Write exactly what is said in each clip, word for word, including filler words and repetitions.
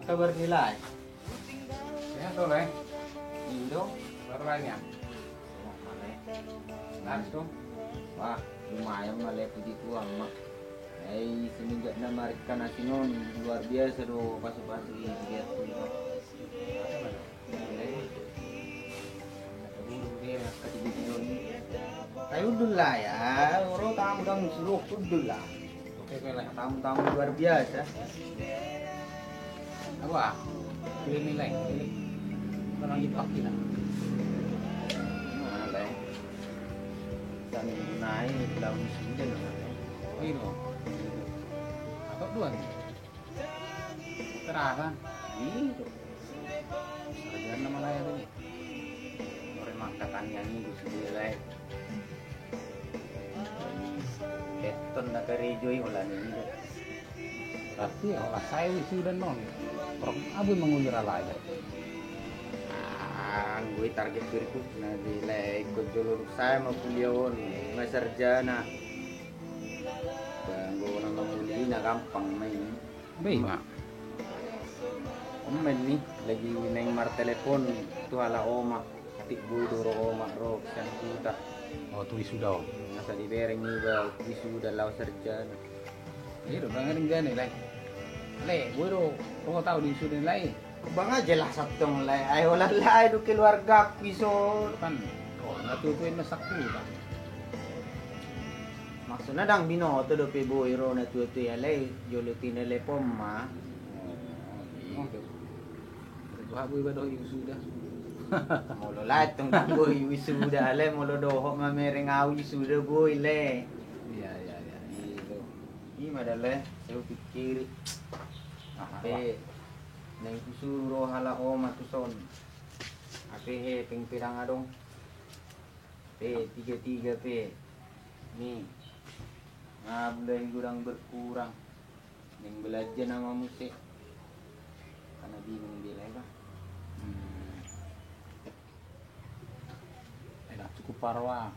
Kabar ni lae? Sehat do, lae. Indo. Kabar lae, ya? Sehat ma, lae. Langsung. Wah, lumayan ma, lae, puji Tuhan ma. Ai, semenjak na maringan asing on, luar biasa do pasu-pasu i, biar tu. Ai, undul lah ya, ro tamu dang suruh undul lah. Oke, oke lah. Tamu-tamu luar biasa. Apa? Pilih nilai. Orang Jepang kita. Nah, lae. Dan naik dalam sudah. Oh, iya. Atau dua nih? Terasa. Iya. Sarjana ma lae tadi. Ore mangkatan yang itu sendiri lae. Beton na karejo i holan i. Berarti ya, holan sae wisuda on. Orang abu manguli ra lae. Ah, anggo i target berikutna di lae, ikut jolo sae ma kuliah on, ma sarjana. Ba, anggo na manguli na gampang ma i. Be, ima. Omen ni, lagi naeng martelepon tu halak oma. Atik boi do ro oma ro sian huta. Oh, tu wisuda on. Masa dibereng iba wisuda laho sarjana. Iya do, bang, ring jana, lae. Lae, boi do ro tau di wisuda, lae. Bang, aja lah satong, lae. Ai holan lae do keluarga ku ison. Kan, oh, na tutu na sakku, bang. Maksudna dang binoto dope boi ro na tutu i, lae, jolo tinelepon ma. Oh, iya. Tuha boi ba dohot i wisuda. Molo lae tong dang boi wisuda, lae, molo dohot mamereng au wisuda boi, lae. Iya, iya, iya. Iya. Ima da, lae, sai hupikkiri. Aha, pe naeng husuru ro halak oma tuson. Ape hepeng pe dang adong. Pe tiga-tiga pe. Ni. Nga mulai kurang berkurang. Naeng belanja nama muse. Karena bingung dia lah, Bang. Hmm. Eh, dang cukup paroa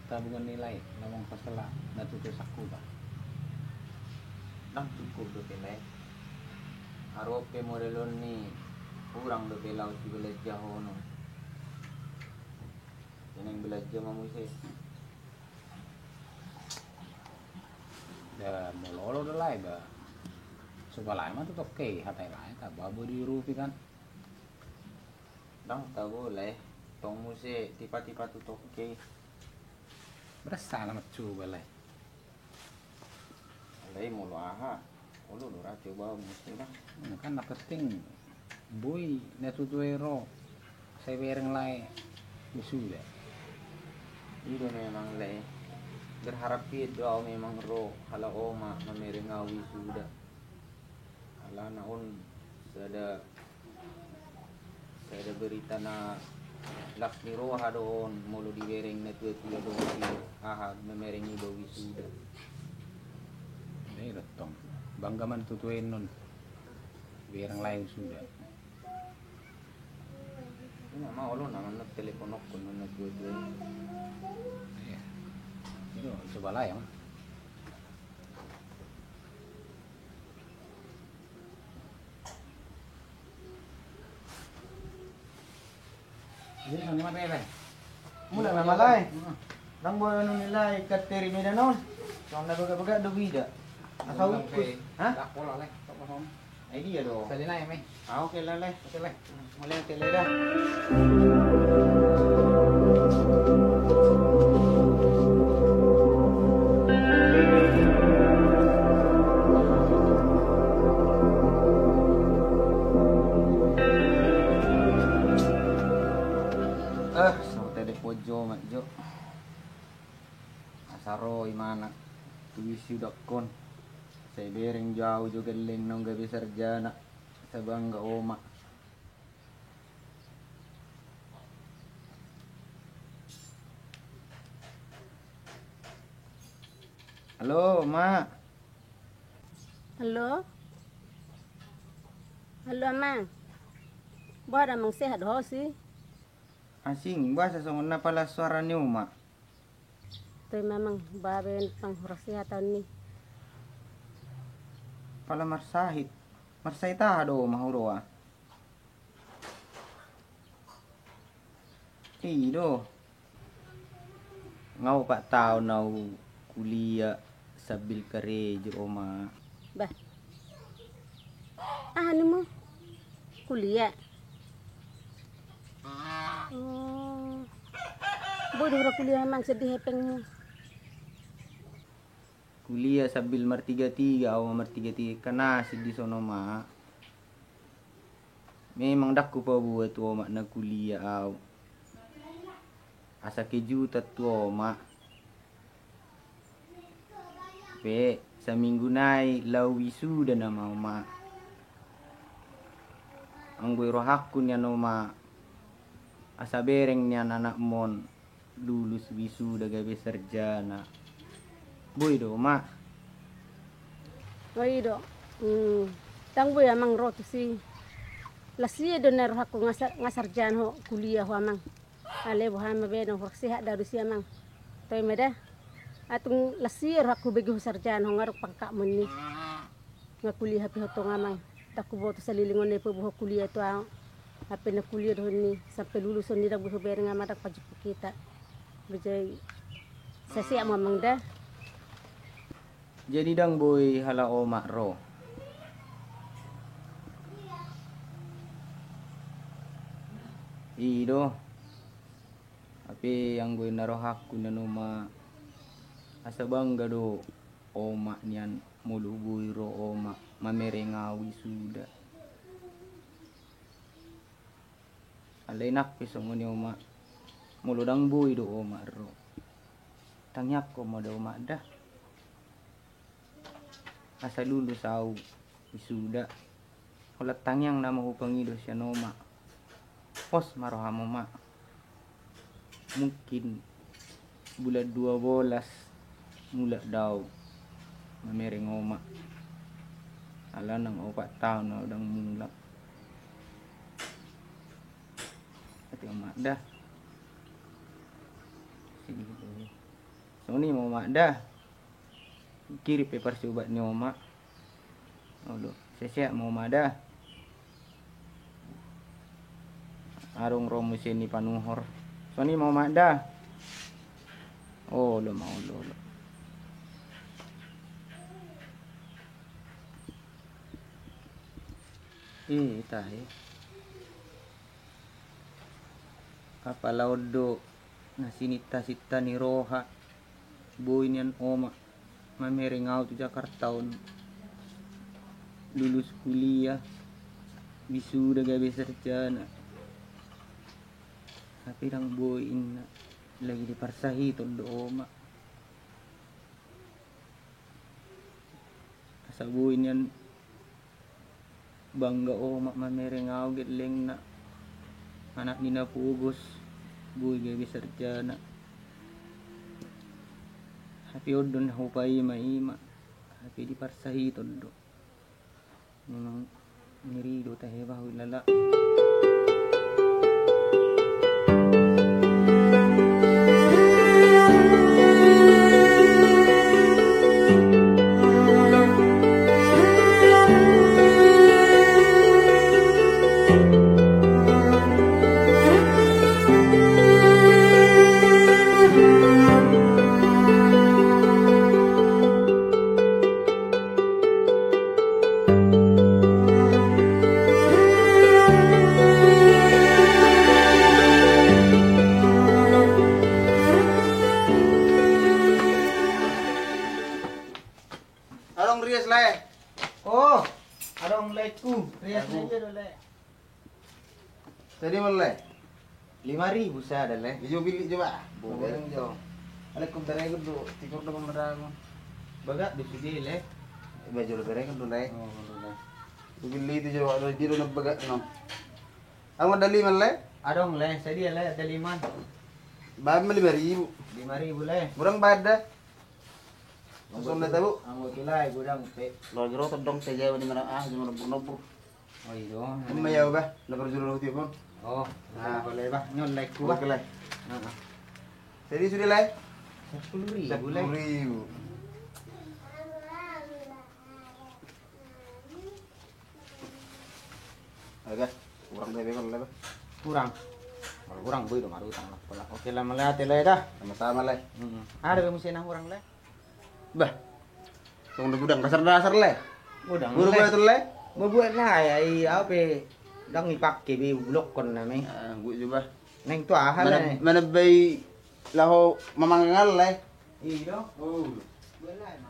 tabungan ni lae, na mangkasala, na tutu sakku, Bang. Dang cukup dope, lae. Aro pe model on ni, kurang dope laho sibelanjahonon. Naeng belanja ma muse. Da molo olo da lae ba. Coba lae ma tu tokke i, hata i lae, tabo-tabo diurupi kan. Dang tabo lae, tong muse tipa-tipa tu tokke i. Berasa na mancoba lae. Alai molo aha, olo do ra coba muse, Bang. Hmm, kan na penting boi na tutu i ro, sai bereng lae wisuda. I do memang lae. Berharap i do au memang ro halak oma mamereng au wisuda. Alana on sada Sada berita na las ni roha do on, molo dibereng na tua-tua do on, aha, mamereng iba wisuda. Ia do tong, bangga ma na tutu i on bereng lae wisuda. Ima ma olo nama na telepononkon na tua-tua i. Ia, i do, coba lae ma. Jadi, songon i ma pe, lae. Mula nama lae. Heeh. Dang boi anu ni lae, kateri Medan on. Songon na bagak-bagak do huida. Asa ukus. Hah? Dak pola, lae. Tok kosong. Ai dia do. Sali nai, me. Ah, oke, lae, lae. Oke, lae. Mulai, oke, lae, da. Eh, saotik de pojo mak jo. Asa ro imana tu isi udakkon. Sai bereng jo au jo gelleng naung gabe sarjana. Sai bangga oma. Halo, Mak. Halo. Halo, Amang. Boha da, Amang, sehat ho si? Asing, boasa songon na palas suara ni uma? Toe ma, Amang, boha be, Amang, hurang sehat au ni. Pala marsahit. Marsahit aha do, Oma, huroha? I do. Nga opat taon au kuliah sambil karejo, Oma. Bah. Aha ninmu? Kuliah? Oh. Boi do huroha kuliah, Amang, sian di hepengmu? Kuliah sambil martigatiga au, Oma, martigatiga, kan asing dison, Oma. Memang ndang hupaboa tu omak na kuliah au. Asa kejutan tu omak. Pe saminggu nai laho wisuda nama, Oma. Anggo i rohangku nian, Oma, asa bereng nian anakmon lulus wisuda gabe sarjana. Boi do, Oma? Boi do. Hmm. Ndang boi, Amang, ro tusi. Las ia do na rohangku nga sa-, nga sarjana ho, kuliah ho, Amang. Alai boha ma be, ndang hurang sehat do au disi, Amang. Toe ma da. Atung las ia rohangku bege ho sarjana ho, nga adong pangkatmon i. Nga kuliah hape ho tong, Amang. Ndang huboto salelengon na ipaboa ho kuliah tu au. Hape na kuliah do ho ni, sampe lulus ho ni ndang boi hubereng, Amang, ndang pajumpa hita. Bajai, sai sehat ma, Amang, da. Jadi ndang boi halak omak ro. I do. Hape anggo i na rohangku nian, Oma, asa bangga do omak nian molo boi ro omak mamereng au wisuda. Alai nang pe songon i, Oma, molo ndang boi do omak ro, tangiangkon ma da, Oma, da. Asa lulus au wisuda, holan tangiang nama hupangido sian omak. Pos ma roham, Oma. Mungkin bulan dua belas mulak do au mamereng omak. Alana nga opat taon au ndang mulak. Ate, Oma, da. Songon i ma, Oma, da. Kirim pe parsiobat ni omak. Olo, sehat-sehat ma, Oma, da. Adong ro muse ni panuhor. Songon i ma, Oma, da. Olo ma, olo, olo. I tahe. Apala on do na sininta-sinta ni roha, boi nian omak mamereng au tu Jakarta on. Lulus kuliah, wisuda gabe sarjana. Hape ndang boi, inna, lagi diparsahiton do omak. Asa boi nian bangga omak mamereng au gellengna, anak ni na pogos, boi gabe sarjana. Hape on do na hupaima-ima, hape diparsahiton do. Memang ngeri do tahe bah, ui lala. Adong rias, Lae. Oh, adong, Laeku. Rias. Aduh. Nai be do, Lae. Tadi, Lae? Lima ribu sada, Lae. Ijo, pilih coba. Boleh. Boleh, jo. Alai hon bereng do, tikur do pamadagon. Bagak do sude, Lae. Iba jo, bereng do, Lae. Oh, Lae. Pilih itu jo, ada di dalam bagak, no. Adong dalima, Lae? Adong, Lae. Sadia, Lae, dalima? Baen ma lima ribu. Lima ribu, Lae. Kurang baen da. Langsung dah tahu. Anggo tu Lae godang pe. Lo jero todong te jawa di mana, ah, di mana nobur. Oh, iyo. Ini mah ya, bah. Lo perlu dulu telepon. Oh, ah, boleh, bah. Ini on Laeku, bah. Oke, Lae. Heeh. Jadi sudah, Lae? Sepuluh ribu, Lae. Sepuluh ribu. Kurang do, Bang, Lae. Kurang. Kurang, boi do marutang, Lae. Oke, Lae, mauliate, Lae, da. Sama-sama, Lae. Ada, Bang, muse na hurang, Lae? Bah. Tong do gudang dasar-dasar, Lae. Gudang, Lae. Buat, Lae. Buat, Lae, ai, au pe ndang dipake be, ulokkon nama i. Ah, buat jo, bah. Naeng tu aha, Lae? Mana bai laho mamangan, Lae. Iyo. Oh. Buat, Lae, ma.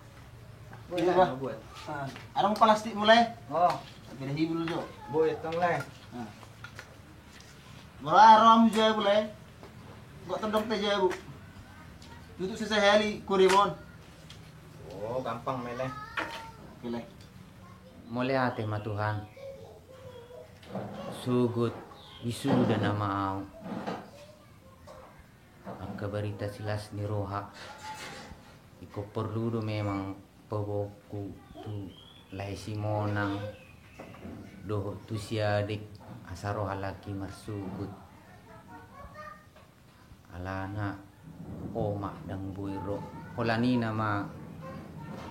Buat, Lae, bah. Buat. Ah, adong plastikmu, Lae? Oh. Bere hibul jo. Buat tong, Lae. Ah. Molo aha rohamu jabu, Lae? Gok tondong pe jabu. Tutu sesehali kurimon. Oh, gampang ma i, Lae. Oke, Lae. Mauliate ma Tuhan. Sogot wisuda nama au. Angka barita silas ni roha. Ingkon porlu do memang paboaonku tu Lae Simonang dohot tu si Adek asa ro halak i marsogot. Alana omak ndang boi ro. Holan i nama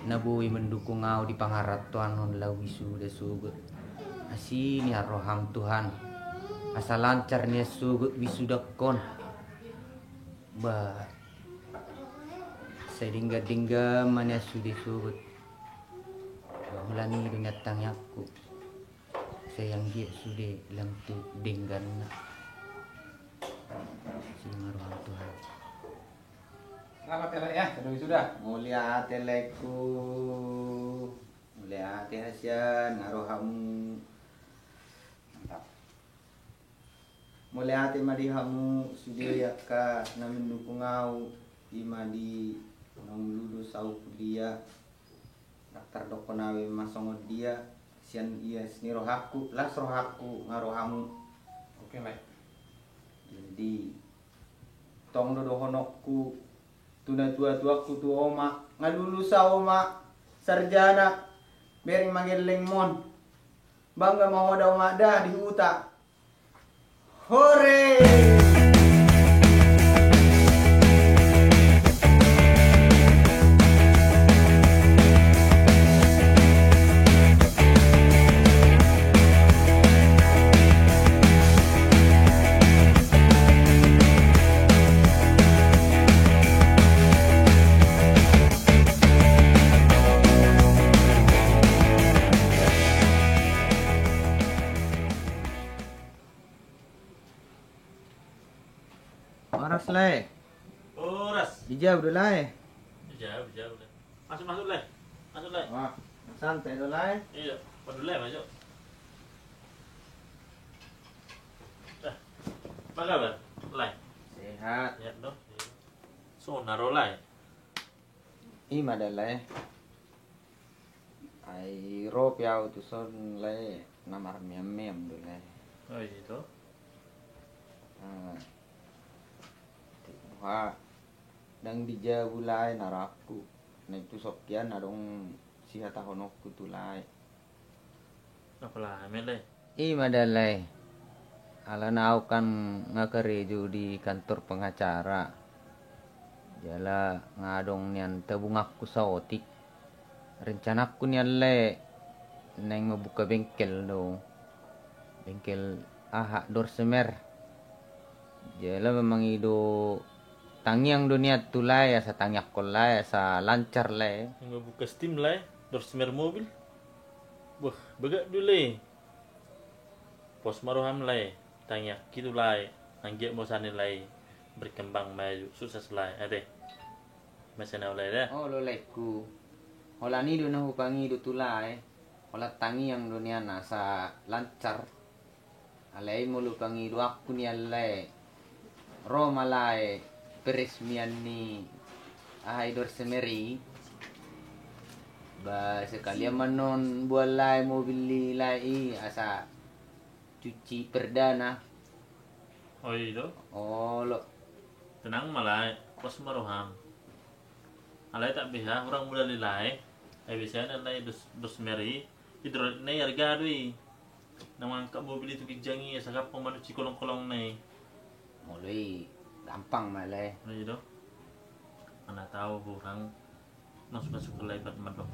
na boi mandukung au di pangarantoan on laho wisuda sogot. Asi nian roham Tuhan. Asa lancar nian sogot wisudangkon. Bah. Sai denggan-denggan ma nian sude sogot. Holan i do nian tangiangku. Sai anggiat sude lang tu dengganna. Asi ma roham Tuhan. Selamat ya, Lae, ya. Sudah wisuda. Mauliate, Laengku. Mauliate hasian nga rohamu. Mantap. Mauliate ma di hamu sude angka na mandukung au, i ma di na umludus au kuliah. Ndang tardokkon au i ma songon dia, sian ias ni rohangku, las rohangku nga rohamu. Oke, Lae. Jadi, tong do dohononku tu natua-tuangku, tu omak, nga lulus au, omak, sarjana, bereng ma gellengmon. Bangga ma ho da, omak, da di huta. Hore! Horas, Lae. Horas. Dijawab do, Lae. Dijawab, dijawab, Lae. Masuk, masuk, Lae. Masuk, Lae. Wah, santai do, Lae. Iya, waduh, Lae, masuk. Eh, apa kabar, Lae? Sehat. Sehat do. Songon na ro, Lae? I ma da, Lae. Ai ro pe au tuson, Lae, na marmeam-meam do, Lae. Oh, i do. Ah. Boha, ndang dijabu, Lae, na rohangku. Naeng tuson hian adong sihatahononku tu Lae. Apa Lae, Lae? I ma da, Lae. Alana au kan nga karejo di kantor pengacara. Jala nga adong nian tabunganku saotik. Rencanangku nian, Lae, naeng mambuka bengkel do. Bengkel aha, dorsemer. Jala mangido tangiang do nian tu Lae, asa tangiangkon Lae, asa lancar, Lae. Naeng mambuka steam, Lae, dorsemer mobil. Wah, bagak do, Lae. Pos ma roham, Lae, tangiangki tu Lae, anggiat ma usaha ni Lae berkembang maju, sukses, Lae, ate. Masa na, Lae, da. Olo, Laengku. Holan i do na hupangido tu Lae. Holan tangiang do nian asa lancar. Alai molo pangidoanku nian, Lae, ro ma, Lae, peresmian ni aha i, dorsemer i. Ba sekalian ma non buan, Lae, mobil ni Lae i asa cuci perdana. Oh, i do. Olo. Tenang ma, Lae, pos ma roham. Alai tak beha hurang modal ni Lae. Ai biasana, Lae, dos, dorsemer i, hidrolik na i arga do i. Na mangangkat mobil i tu ginjang i, asa gampang manuci kolong-kolong na i. Molo i gampang ma, Lae. Nah, i do. Mana tahu hurang masuk-masuk ke, Lae, ibarat mandok.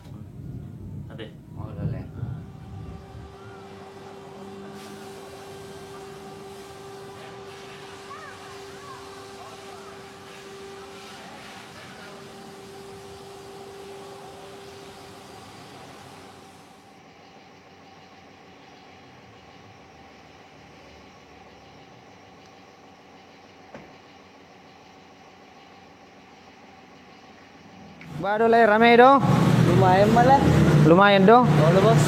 Ate. Olo, Lae. Nah. Ba do, Lae, rame do? Lumayan ma, Lae. Lumayan do? Olo, Bos.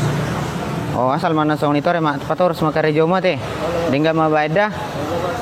O, asal ma na songon i, tore ma, patorus ma karejo ma te. Olo, Bos. Denggan ma baen da. Olo, Bos.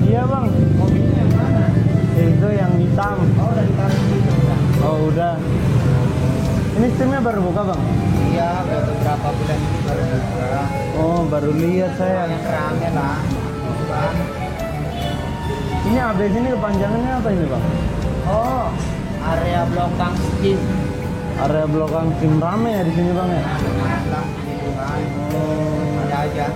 Iya, Bang. Mobilnya yang mana? Itu yang hitam. Oh, udah ditaruh di situ, udah. Oh, udah. Ini STIM-nya baru buka, Bang? Iya, udah beberapa bulan ini baru buka. Oh, baru lihat saya. Lumayan rame lah. Ini A B C ini kepanjangannya apa ini, Bang? Oh, area belakang STIM. Area belakang STIM, rame ya di sini, Bang, ya? Rame lah, gitu kan. Oh. Ada aja.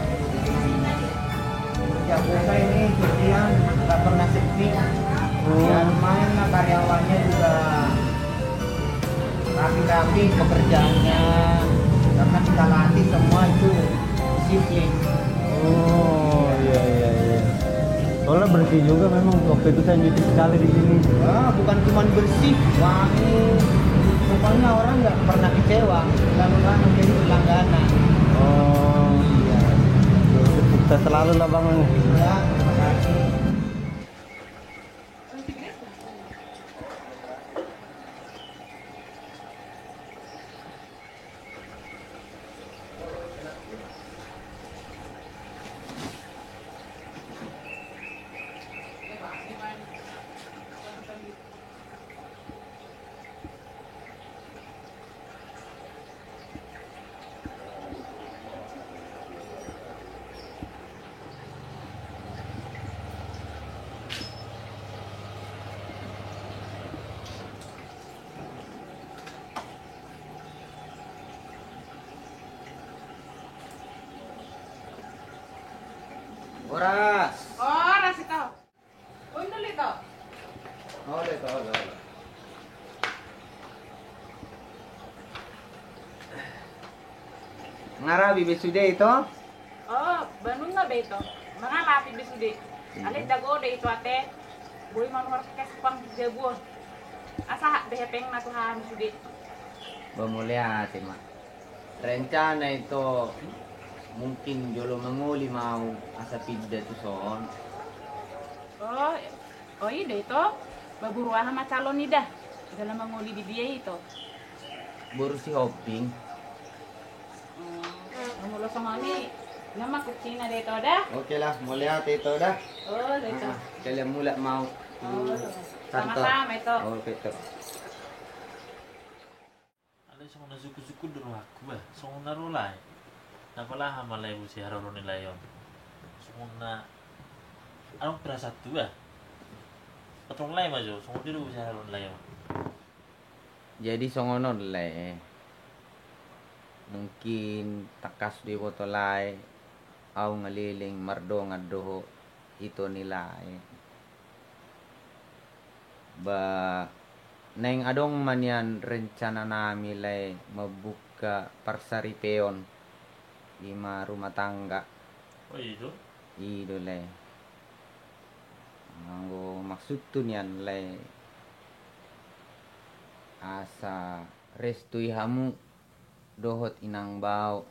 Setiap buka ini cucian, nggak pernah sepi. Oh. Ya, lumayan lah, karyawannya juga rapi-rapi pekerjaannya, karena kita latih semua itu disiplin. Oh, iya, iya, iya. Soalnya bersih juga memang, waktu itu saya nyuci sekali di sini. Wah, bukan cuman bersih, wangi. Pokoknya orang nggak pernah kecewa. Selalu ramai, jadi berlangganan. Oh. Iya. Sukses selalu lah, Bang. Ya, terima kasih. Horas. Horas, Ito. Undul, Ito. Olo, Ito, olo, olo. Nga rabi be sude, Ito? O, ba nunga be, Ito. Nga rabi be sude. Iya. Alai dago do, Ito, ate. Boi manuhor kespang jabu on. Asa hak be hepengna tu hami sude. Ba mauliate ma. Rencana, Ito, mungkin jolo mangoli ma au asa pinda tu son. O, o, i do, Ito. Ba boru aha ma calon i da? Jala mangoli di dia, Ito? Boru Sihombing. O, molo songon i, nunga ma kuncina da, Ito, da? Oke lah, mauliate, Ito, da. O, da, Ito. Ah, sekalian mulak ma au tu kantor. O, sama-sama, Ito. Oke, Ito. Alai songon na sungkun-sungkun do rohangku, bah, songon na ro, Lae. Na pala aha ma, Lae, muse haroro ni Lae on? Songon na adong perasaanhu, bah. Patrong Lae ma jo, songon dia do muse haroro ni Lae on. Jadi songon on, Lae. Mungkin tangkas do diboto Lae, au nga leleng mardongan dohot ito ni Lae. Ba, naeng adong ma nian rencana nami, Lae, mambuka parsaripeon, i ma rumah tangga. O, i do? I do, Lae. Anggo maksudhu nian, Lae, asa restui hamu dohot inang bao.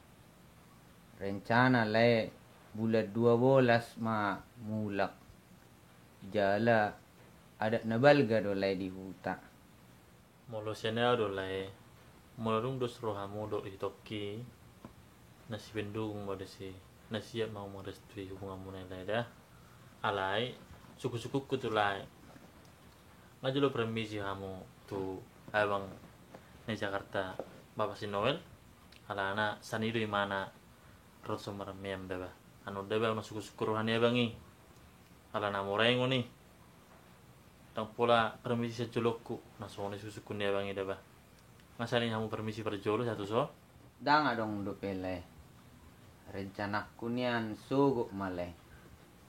Rencana, Lae, bulan dua bolas ma mulak. Jala adat na balga do, Lae, di huta. Molo sian au do, Lae, molo dung dos rohamu dohot itongki, na sipendungung ma disi, na siap ma au marestui hubunganmuna i, Lae, da. Alai sungkun-sungkunhu tu Lae, nga jolo permisi hamu tu abang na di Jakarta, Bapak si Noel. Alana sian i do imana ro tu Somarmeam, da, bah. Annon, da, bah, na sungkun-sungkun roha ni abang i. Alana morengon i. Ndang pola permisi sian jolongku, na songon i sungkun-sungkun ni abang i, da, bah. Nga sani hamu permisi parjolo sahat tu son? Ndang adong dope, Lae. Rencanangku nian sogot ma, Lae.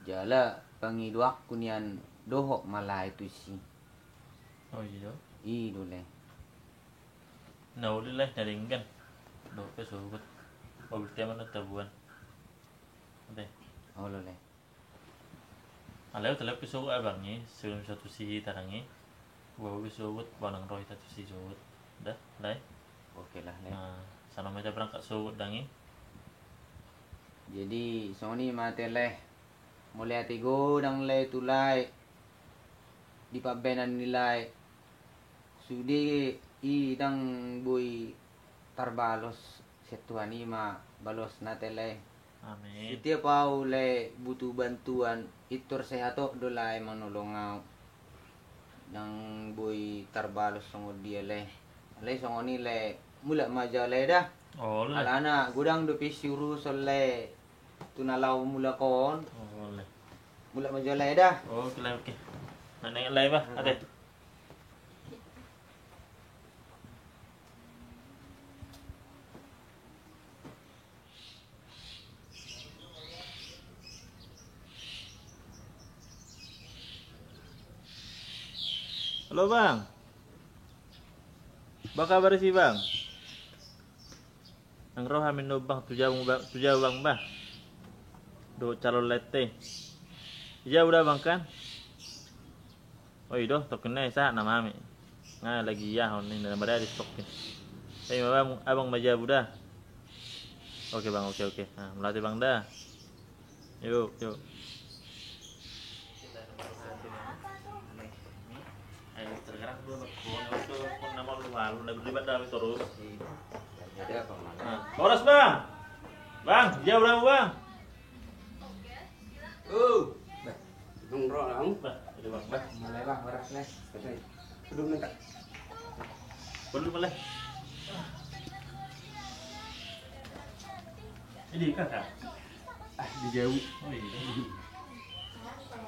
Jala pangidoanku nian dohot ma, Lae, tusi. Oh, i do? I do, Lae. Na uli, Lae, na denggan. Dope sogot. Mobil teman na tabuan. Ate. Olo, Lae. Alai utalep ke sogot abang i, sebelum satu si hita dang i. Bawa ke sogot, banang roh hita tu si sogot. Dah, Lae. Oke lah, Lae. Nah, sana ma hita berangkat sogot dang i. Jadi, songon i ma ate, Lae. Mauliate godang, Lae, tu Lae. Di pambaenan ni Lae. Sude i ndang boi tarbalos, sian Tuhan i ma balosna, ate, Lae. Amin. Setiap au, Lae, butuh bantuan, pintor sai hatop do, Lae, manolong au. Ndang boi tarbalos songon dia, Lae. Alai songon i, Lae, mulak ma jo, Lae, da. Oh, Lae. Alana godang dope siuruson, Lae, tu na laho mulak on. Oh, Lae. Mulak ma jo, Lae, da. Oke, Lae, oke. Nah, nengok, Lae, bah. Ate. Halo, Bang. Apa kabar sih, Bang? Nang ro hami nuaeng, Bang, tu jabu, Bang, tu jabu, Bang, bah. Dohot calon lae te. Di jabu da, Bang, kan? Oh, i do, tokkin na i sahat nama hami. Nga lagi ia hon ni, na madadi tokkin. Tapi ma abang, abang ma jabu da. Oke, Bang, oke, oke. Nah, mauliate, Bang, da. Yuk, yuk. Ayo, tergerak dua, Bang. Gua nggak usah, Bang, nama lu malu, udah berdebat dah terus. Jadi apa, Bang? Nah, boros, Bang. Bang, dia udah, Bang. Oh. Bang, dong, Bro, Bang. Bah, jadi, Bang, bah. Mulai, Bang, boros, nih. Betul. Belum, minta. Belum, boleh. Ini, Kakak. Ah, di jabu. Oh, iya.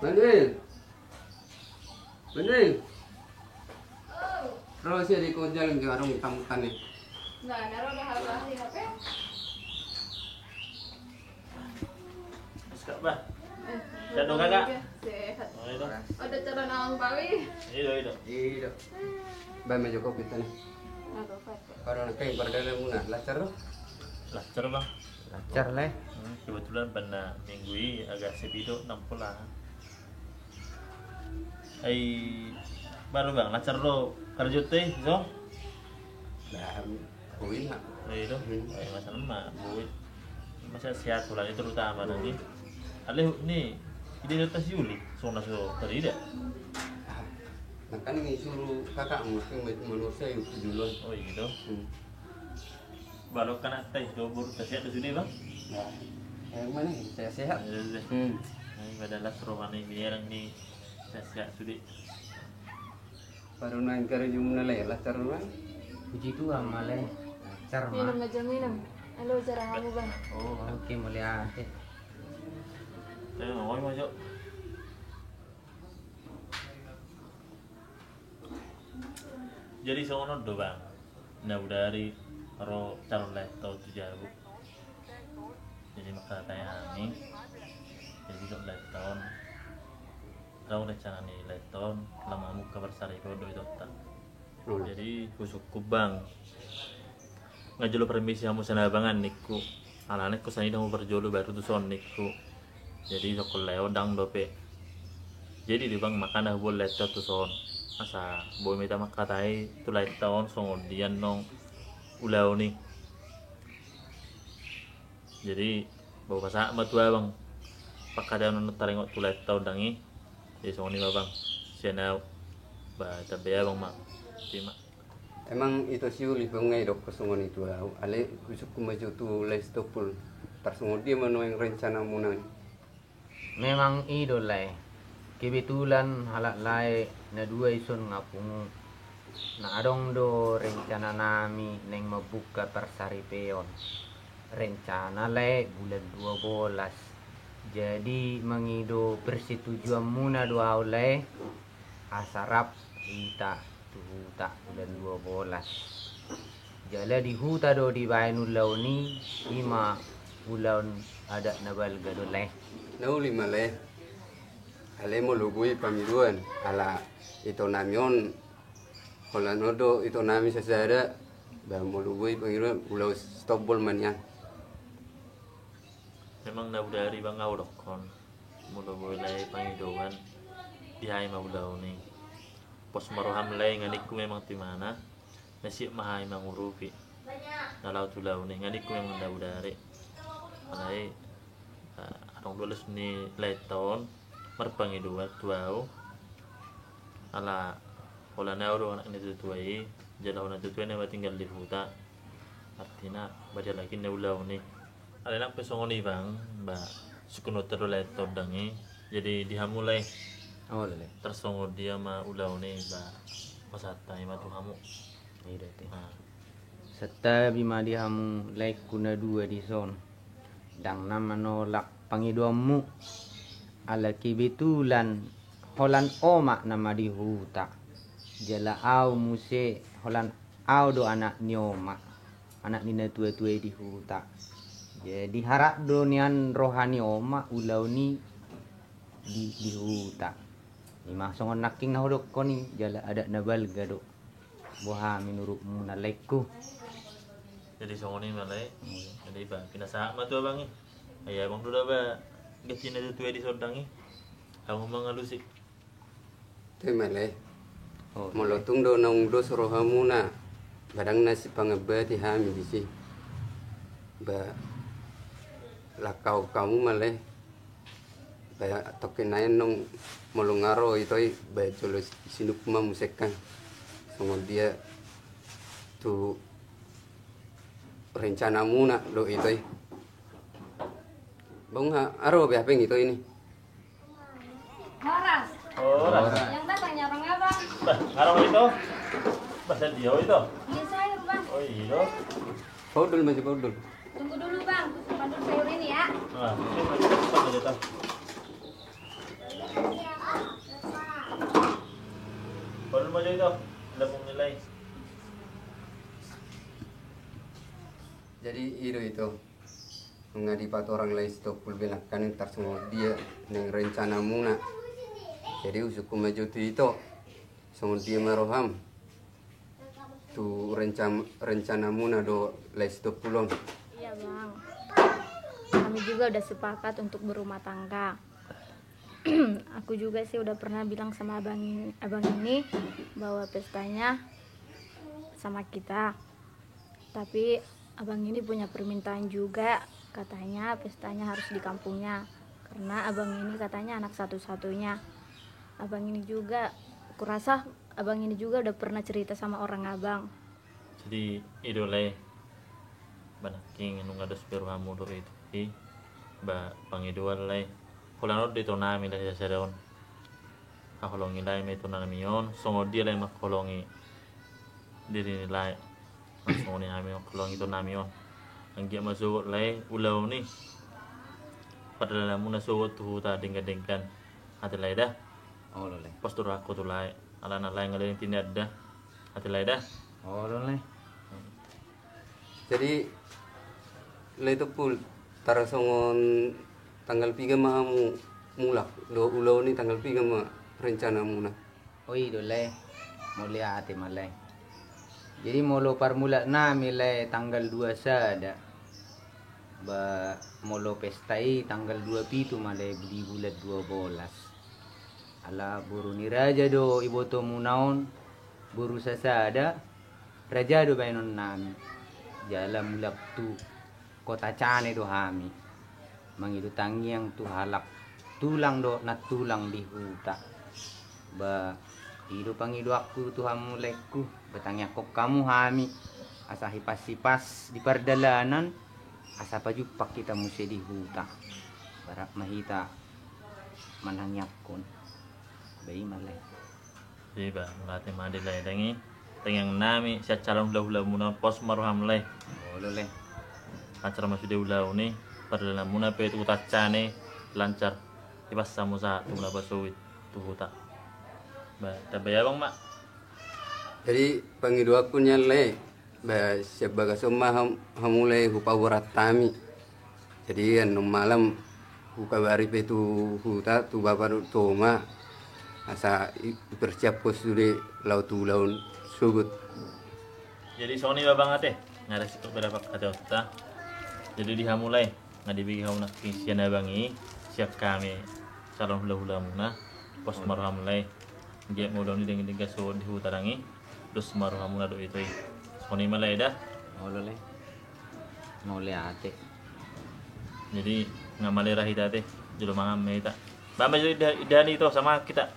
Bandel. Bandel. Ro, sia di kau jalan ke warung tamu tani. Nah, naro dah hal-hal apa? Sehat, Bah. Eh, sehat dong, Kakak? Sehat. Oh, itu. Ada calon abang bawi. Iya, iya. Iya. Bah, meja kopi tadi. Aduh, Pak. Baru nanti berdalam muna, lancar, Bang? Lancar, Bang. Lancar, Lae. Hmm, kebetulan pada minggu ini agak sepi do, nampola. Ai, baru, Bang, lancar do karjo te, so? Nah, boi ma. Iya do. Hmm. Ai, masa nama, boi. Masa sehat pula ni terutama nanti. Alai ni, ide tas Yuli, so na so terida. Ah, makanya suruh kakakmu, yang menurut saya itu duluan. Oh, iya do. Hmm. Baru kan atas do, baru tas sehat sudah, Bang. Nah, yang mana? Saya sehat. Iya, iya. Hmm. Nah, pada las rohani biarang ni tas sehat sudah. Baru naik kerja mana, Lae? Lancar, Bang? Puji Tuhan, Lae. Lancar, Bang. Minum aja, minum. Halo, cara kamu, Bang. Oh, oke, mauliate. Eh, mau, mau, Cok. Jadi songon on do, Bang. Na bodari ro calon lae ta on tu jabu. Jadi mangkatai hami. Jadi dok lae ta on, adong rencana ni lae ta on, laho mamungka parsaripeon do ito ta. Hmm. Jadi husungkun, Bang, nga jolo permisi hamu sian abangan ningku. Alana ningku sani do hamu parjolo baru tuson ningku. Jadi songon lae on ndang dope. Jadi do, Bang, makana huboan lae ta on tuson. Asa boi ma hita mangkatai tu lae ta on songon dia annon ulaon i. Jadi boi pasahat ma tu abang pangkataion on taringot tu lae ta on dang i. Jadi songon i ma, Bang, sian au. Ba, tabe abang ma. Terima. Emang ito si Uli pe nga i do songon i tu au, alai husungkun ma jo tu Lae Sitompul, tarsongon dia ma nuaeng rencana muna i. Memang i do, Lae. Kebetulan halak lae na dua i son nga pungu. Na adong do rencana nami naeng mambuka parsaripeon. Rencana, Lae, bulan dua bolas. Jadi mangido persetujuan muna do au, Lae. Asa rap hita tu huta bulan dua bolas. Jala di huta do dibaen ulaon i, i ma ulaon adat na balga do, Lae. Na uli ma, Lae. Alai molo boi pangidoan, ala itonami on, holan on do itonami sasada, ba molo boi pangidoan, ulaon sitombol ma nian. Memang na bodari, Bang, ahu dokkon, molo boi, Lae, pangidoan, di hami ma ulaon i. Pos ma roham, Lae, nga ningku memang tu imana, na siap ma hami mangurupi na laho tu ulaon i, nga ningku memang na bodari. Alai, eh, adong do las ni laenta on marpangidoan tu ahu. Ala holan ahu do anak ni natuatua i, jala holan natuatua i na tinggal di huta. Artina, ba dihalaki na ulaon i. Alai nang pe songon i, Bang, ba sungkunonta do, Lae, tondang i. Jadi di hamu, Lae. Olo, Lae. Tarsongon dia ma ulaon i, ba pasahat hami ma tu hamu. I do ate. Ah. Santabi ma di hamu, laengku na dua dison. Ndang na manolak pangidoanmu. Ala kebetulan holan omak nama di huta. Jala ahu muse holan ahu do anak ni omak, anak ni natuatua i di huta. Jadi harap do nian roha ni omak ulaon i di, di huta. I ma songon nangkin na hudokkon i, jala adat na balga do. Boha menurutmu na, laengku? Jadi songon i ma, Lae. Hmm. Jadi ba pinasahat ma tu abang i. Ai abang do da ba ganti na tuatua i di tondang i. Hamu mangalusi. Toe ma, Lae. Oh, molo, Lae, tung do naung dos rohamuna, ba ndang na sipangambati hami disi. Ba langkahon hamu ma, Lae. Ba tongkin nai annon molo nga ro ito i, ba jolo sinungkun ma muse kan songon dia tu rencanamuna do ito i. Bang, ha, aro be hapeng ito i ni. Horas. Oh, horas. Yang datangnya orang abang. Bah, aro ito. Bah, sadia ito. Iya, sayur, Bang. Oh, iya. Paudul, masih paudul. Tunggu dulu, Bang. Simpan dulu sayur ini, ya. Nah, simpan, simpan aja, Tang. Baru mau jadi, Tang. Ada pun nilai. Jadi, i do ito. Nunga dipatorang Lae Sitompul be nangkaning tarsongon dia naeng rencanamuna. Jadi, husungkun ma jo tu ito. Songon dia ma roham tu renca-, rencanamuna do Lae Sitompul on? Iya, Bang. Kami juga udah sepakat untuk berumah tangga. Aku juga sih udah pernah bilang sama abang, abang ini bahwa pestanya sama kita. Tapi abang ini punya permintaan juga, katanya pestanya harus di kampungnya. Karena abang ini katanya anak satu-satunya. Abang ini juga, kurasa abang ini juga udah pernah cerita sama orang abang. Jadi, i do Lae, ba nangkin nunga dos be rohamu do i, ba pangidoan Lae. Holan on do itonami Lae sasada on. Haholongi Lae ma itonami on, songon dia Lae mangholongi diri ni Lae. Songon i hami mangholongi itonami on. Anggiat ma sogot Lae ulaon i, pardalananmuna sogot tu huta denggan-denggan. Ate Lae da. Olo Lae. Pos do rohangku tu Lae. Alana Lae nga leleng tinanda. Ate Lae da. Olo Lae. Jadi Lae Tompul, tarsongon tanggal piga ma hamu mulak dohot ulaon i, tanggal piga ma rencanamuna? O i do Lae, mauliate ma Lae. Jadi molo parmulaannami Lae tanggal dua sada. Ba molo pesta i tanggal dua pitu ma Lae di bulan dua bolas. Ala boru ni raja do ibotomuna on, boru sasada, raja do baenonnami. Jala mulak tu kota Cane do hami. Mangido tangiang tu halak tulang dohot nantulang di huta. Ba i do pangidoanku tu hamu laengku, ba tangiangkon hamu hami, asa hipas-hipas di pardalanan, asa pajumpang hita muse di huta. Ba rap ma hita manangiangkon. Ba i ma Lae. Iba, mauliate ma di Lae da i. Tangiangnami sian calon hulahulamuna, pos ma roham Lae. Olo Lae. Lancar ma sude ulaon i, pardalananmuna pe tu kota Cane lancar. Hipas hamu sahat tu mula pasogit tu huta. Ba, tamba i abang ma. Jadi pangidoanku nian Lae, Ba, sian bagas on ma ham-, hamu lae hupaborat hami. Jadi, annon malam hukabari pe tu huta, tu bapa dohot tu oma, asa i-, ipersiaphon sude laho tu ulaon sogot. Jadi, songon i ma abang ate, nga adong singkop berapa kata otta. Jadi, di hamu lae, nga dibege hamu nangkin sian abang i, sian hami calon hulahulamuna, pos ma rohamuna lae. Giat ma ulaon i denggan so di huta dang i, dos ma rohamuna do ito i. Songon i ma lae da. Olo lae. Mauliate. Jadi, nga male ra hita ate, jolo mangan ma hita. Bamba jolo indahan i ito, sama hita.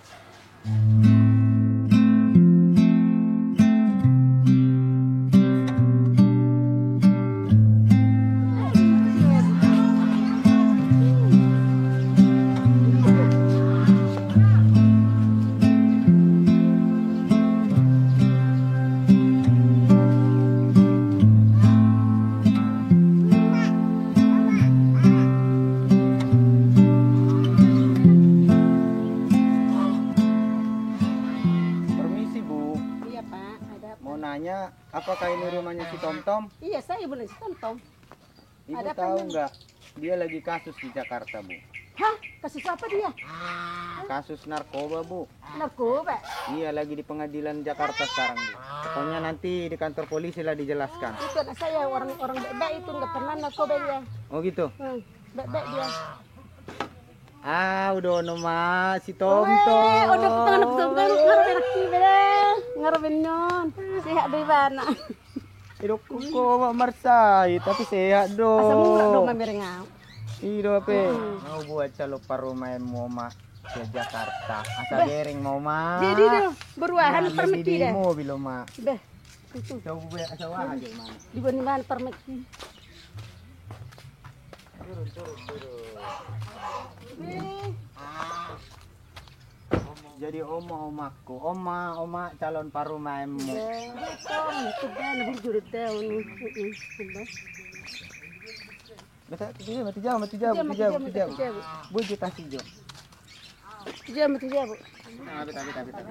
Permisi, Bu. Iya, Pak. Ada apa? Mau nanya, apakah ini rumahnya si Tomtom? Iya, saya ibunya si Tomtom. Ibu tahu nggak, dia lagi kasus di Jakarta, Bu? Hah? Kasus apa dia? Kasus narkoba, Bu. Narkoba? Iya, lagi di pengadilan Jakarta sekarang, Bu. Pokoknya nanti di kantor polisi lah dijelaskan. Itu anak saya, orang, orang baik-baik itu, nggak pernah narkoba dia. Oh, gitu? Hmm, baik-baik dia. Ah, udah ono ma si Tomtom. Weh, udah ketemu Tomtom, ngarep enak tiba deh. Ngarep benon. Sehat do ibana. Idok ko ma marsahit, tapi sehat do. Asa mulak do mamereng au. Ido pe. Hmm. Mau buat calon parumaenmu, Oma, ke Jakarta. Asa bereng ma, Oma. Jadi do, beruahan. Nah, permisi di dah. Mobil, Oma. Dah. Itu. Coba buat, coba aja, Oma. Di mana, mana permisi. Turun, turun, turun. Nih. Jadi oma, omakku, oma, oma calon parumaenmu. Iya, betul. Sudah, nah, bujur daun. Heeh, sudah. Mati, mati jau, mati jau, mati jau, mati jau. Bujur tas ijo. Mati jau, mati jau. Nah, betul, betul, betul.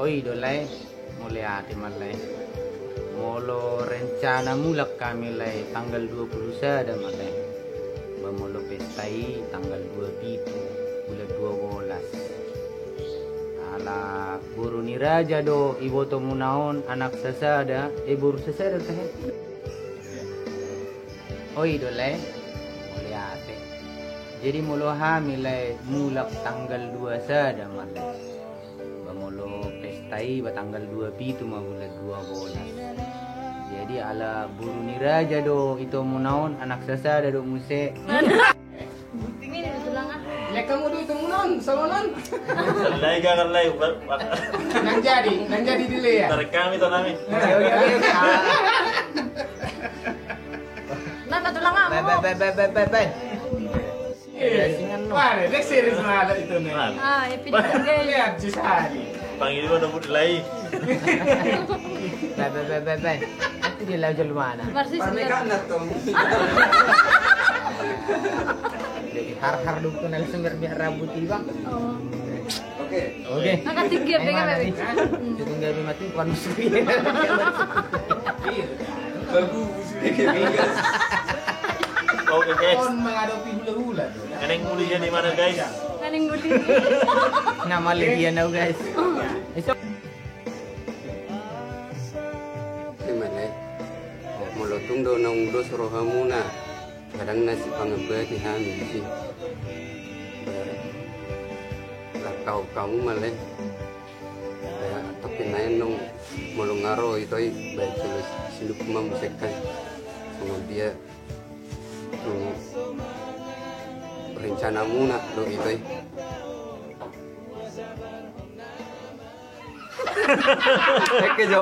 Oi do lae, mauliate ma lae. Molo rencana mulak hami lae tanggal dua puluh sada ma lae. Ba molo pesta i tanggal dua pitu bulan dua bolas. Ala boru ni raja do ibotomuna on anak sasada, eh, boru sasada tahe. Oi do lae, mauliate. Jadi molo hami lae mulak tanggal dua sada ma lae. Ba molo pesta i ba tanggal dua pitu ma bulan dua bolas. Jadi ala boru ni raja do itomuna on anak sasada do muse. Ini tulang ah. Lek kamu do itomuna on, salonon. Lai gagal lai. Nang jadi, nang jadi dile ya. Tarik kami to nami. Oke, oke, oke, oke. Nana tulang ah. Be, be, be. Iya, singan no. Mare, dia serius ma ada itu nih. Ah, ya, pilih. Lihat jus hari. Panggil mana budi lai. Be, be, be, be, be. Nanti dia lau jel mana? Persis. Parmeka dia. Anak tuh. Jadi har-har dukun langsung biar, biar rambut iba. Oh. Oke. Oke. Angkat tinggi ya, pegang, mana bebe. Nih? Hmm. Jadi nggak mati bukan musuh. Iya. Bagus, sudah kayak gas. Oke, guys. On menghadapi hula-hula tuh. Nganeng muli jadi mana, guys? Nganeng muli. Nama lagi ya, now, guys. Esok. Gimana? Molo tung do naung dos rohamuna. Kadang na sipangabati hami disi. Lakau kamu male. Tapi naen nong molo nga ro ito i baik solo sindup ma musekkan. Songon dia tu rencanamuna do ito i. Oke, Jo.